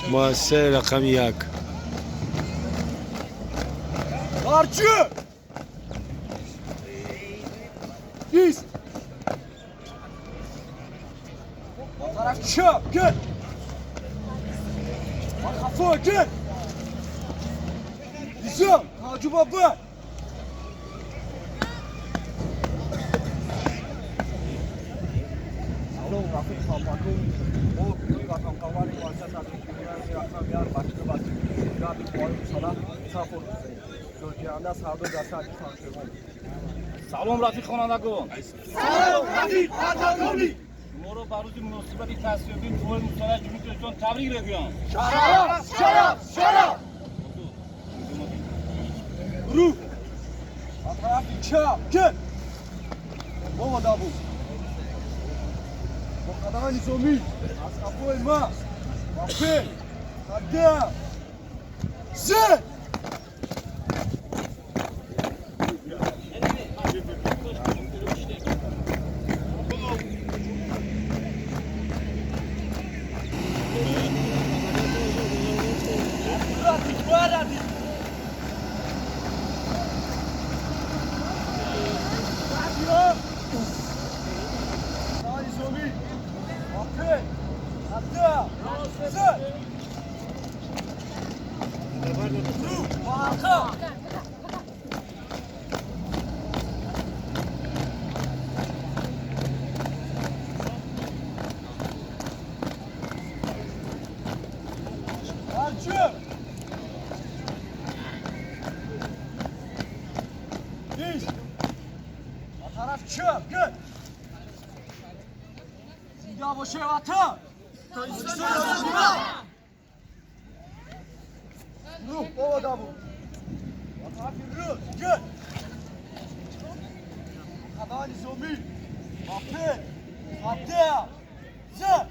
Муассисаи рақами як. Арчи! Ист! Тараф чап, гел! Хафо, гел! Низом, Ҳаҷу баба! Салом, рафиқ Папакум. Мо гурӯҳи ватанпарвари муассиса таҷрибаи рақами як ба китоби раби қувваи мусаллаҳ сафор ҷойгиранда сардор дастаи Фаншервон. Салом, рафиқ хонандагон! Салом, рафиқ хонандагон! Шуморо ба рӯзи муносибати таъсисёбии қувваи мусаллаҳи Ҷумҳурии Тоҷикистон табрик мегӯям. Шараф, шараф, шараф! Рӯ! Ба тарафи чап, гел! Бобо Давуд! Бо қадамаи низомӣ аз қафои ма ба пеш, қадам, зед! Тараф чап, гел! Зинда боше ватан! Тоҷикистон! Рӯ, бобо Давуд! Ба тарафи рост, гел! Қадамаи низомӣ ба пеш, қадам, зед!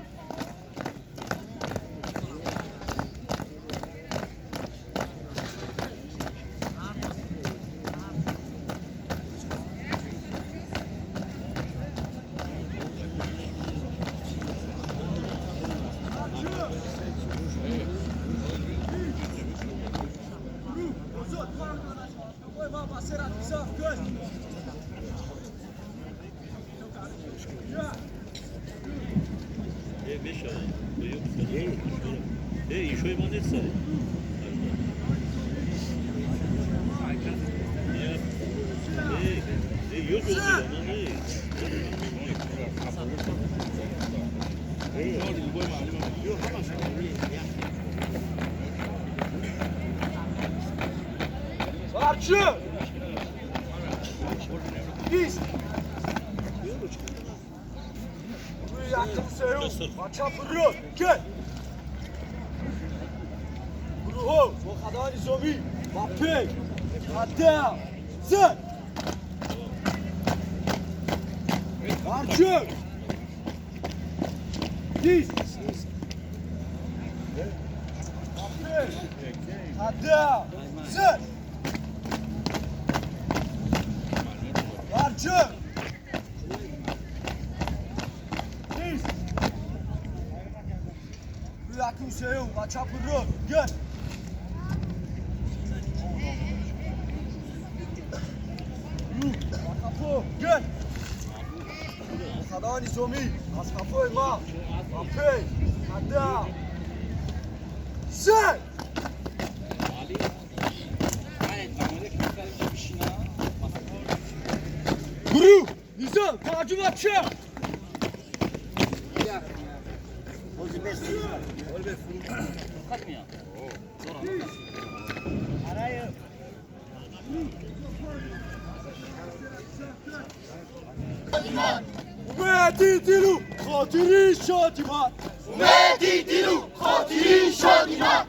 Арчи! Ист! Рӯи якум сеюм ба чапу рост, гел! Гурӯҳҳо бо қадамаи низомӣ ба пеш, қадам, зед! Арчи! Ист! Ба пеш, қадам, зед! Арчи! Ист! Рӯи якум сеюм ба чапу рост, гел! Ба қафо, гел! Қадамаи низомӣ аз қафои ма ба пеш, қадам, зед! Гурӯҳ, низом, таваҷҷӯҳ ба чап! Умеди дилу хотири шодиман! Умеди дилу хотири шодиман!